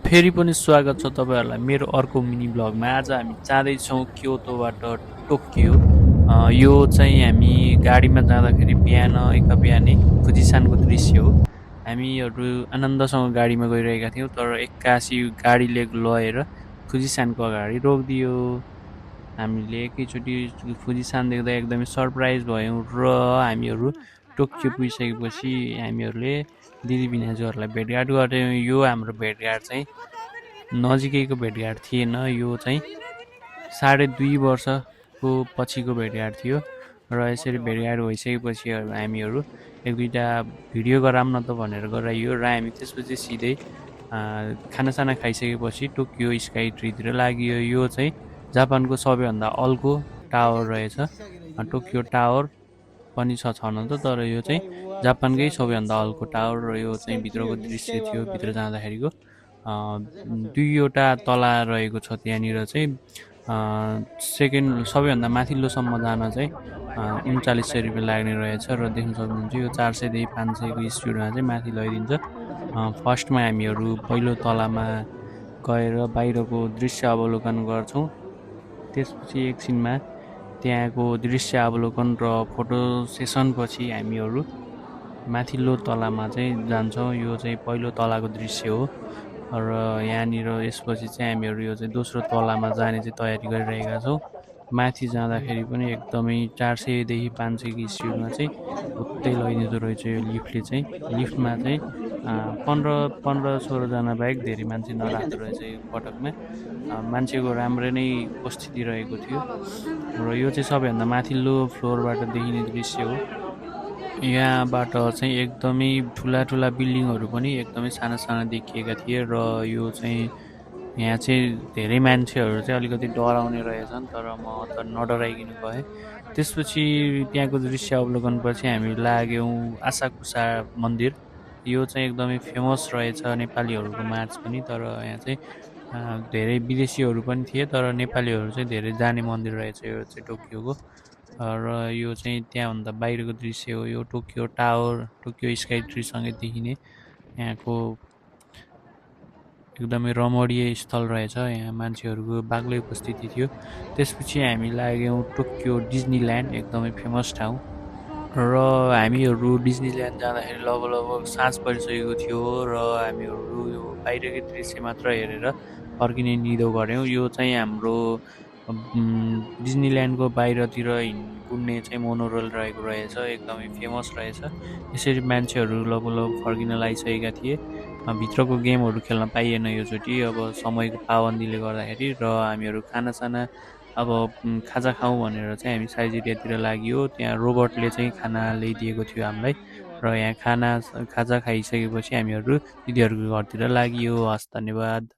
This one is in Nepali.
फेरि पनि स्वागत छ तपाईँहरूलाई मेरो अर्को मिनी ब्लगमा। आज हामी जाँदैछौँ क्योतोबाट टोकियो। यो चाहिँ हामी गाडीमा जाँदाखेरि बिहानै फुजिसानको दृश्य हो। हामीहरू आनन्दसँग गाडीमा गइरहेका थियौँ, तर एक्कासी गाडीले लगेर फुजिसानको अगाडि रोकिदियो। हामीले एकैचोटि फुजिसान देख्दा एकदमै सरप्राइज भयौँ र हामीहरू टोकियो पुगिसकेपछि हामीहरूले दिदी भिनाजुहरूलाई भेटघाट गऱ्यौँ। यो हाम्रो भेटघाट चाहिँ नजिकैको भेटघाट थिएन, यो चाहिँ 2.5 वर्षको पछिको भेटघाट थियो र यसरी भेटघाट भइसकेपछि हामीहरू एक दुईवटा भिडियो गराऊँ न त भनेर गराइयो र हामी त्यसपछि सिधै खानासाना खाइसकेपछि टोकियो स्काई ट्रीतिर लागियो। यो चाहिँ जापानको सबैभन्दा अल्को टावर रहेछ। टोकियो टावर पनि छ छन त, तर यो चाहिँ जापानकै सबैभन्दा अल्को टावर र यो चाहिँ भित्रको दृश्य थियो। भित्र जाँदाखेरिको दुईवटा तला रहेको छ। त्यहाँनिर चाहिँ सेकेन्ड सबैभन्दा माथिल्लोसम्म जान चाहिँ 3900 रुपियाँ लाग्ने रहेछ र देख्न सक्नुहुन्छ यो 400देखि 500को स्पिडमा चाहिँ माथि लैदिन्छ। फर्स्टमा हामीहरू पहिलो तलामा गएर बाहिरको दृश्य अवलोकन गर्छौँ। त्यसपछि एकछिनमा त्यहाँको दृश्य अवलोकन र फोटो सेसनपछि हामीहरू माथिल्लो तलामा चाहिँ जान्छौँ। यो चाहिँ पहिलो तलाको दृश्य हो र यहाँनिर यसपछि चाहिँ हामीहरू यो चाहिँ दोस्रो तलामा जाने चाहिँ तयारी गरिरहेका छौँ। माथि जाँदाखेरि पनि एकदमै 400देखि 500को स्पिडमा चाहिँ उतै लैदिँदो रहेछ यो लिफ्टले चाहिँ। लिफ्टमा चाहिँ 15-16जना बाहेक धेरै मान्छे नराख्दो रहेछ यो पटकमा। मान्छेको राम्रो नै उपस्थिति रहेको थियो र यो चाहिँ सबैभन्दा माथिल्लो फ्लोरबाट देखिने दृश्य हो। यहाँबाट चाहिँ एकदमै ठुला बिल्डिङहरू पनि एकदमै साना देखिएका थिए र यो चाहिँ यहाँ चाहिँ धेरै मान्छेहरू चाहिँ अलिकति डराउने रहेछन्, तर म त नडराइकन गएँ। त्यसपछि त्यहाँको दृश्य अवलोकनपछि हामी लाग्यौँ आसाकुसा मन्दिर। यो चाहिँ एकदमै फेमस रहेछ नेपालीहरूको माझ पनि, तर यहाँ चाहिँ धेरै विदेशीहरू पनि थिए, तर नेपालीहरू चाहिँ धेरै जाने मन्दिर रहेछ यो चाहिँ टोकियोको। र यो चाहिँ त्यहाँभन्दा बाहिरको दृश्य हो। यो टोकियो टावर, टोकियो स्काई ट्रीसँगै देखिने यहाँको एकदमै रमणीय स्थल रहेछ। यहाँ मान्छेहरूको बाक्लै उपस्थिति थियो। त्यसपछि हामी लाग्यौँ टोकियो डिज्नील्यान्ड, एकदमै फेमस ठाउँ र हामीहरू डिज्नील्यान्ड जाँदाखेरि लगभग साँझ परिसकेको थियो र हामीहरू यो बाहिरकै दृश्य मात्र हेरेर फर्किने निधो गऱ्यौँ। यो चाहिँ हाम्रो डिज्नील्यान्डको बाहिरतिर कुद्ने चाहिँ मोनोरेल रहेको रहेछ, एकदमै फेमस रहेछ। यसरी मान्छेहरू लगभग फर्किन लागिसकेका थिए। भित्रको गेमहरू खेल्न पाइएन योचोटि, अब समयको पाबन्दीले गर्दाखेरि। र हामीहरू खानासाना अब खाजा खाउँ भनेर चाहिँ हामी साइजेरियातिर लाग्यो। त्यहाँ रोबोटले चाहिँ खाना ल्याइदिएको थियो हामीलाई र यहाँ खाजा खाइसकेपछि हामीहरू दिदीहरूको घरतिर लाग्यो। हस्, धन्यवाद।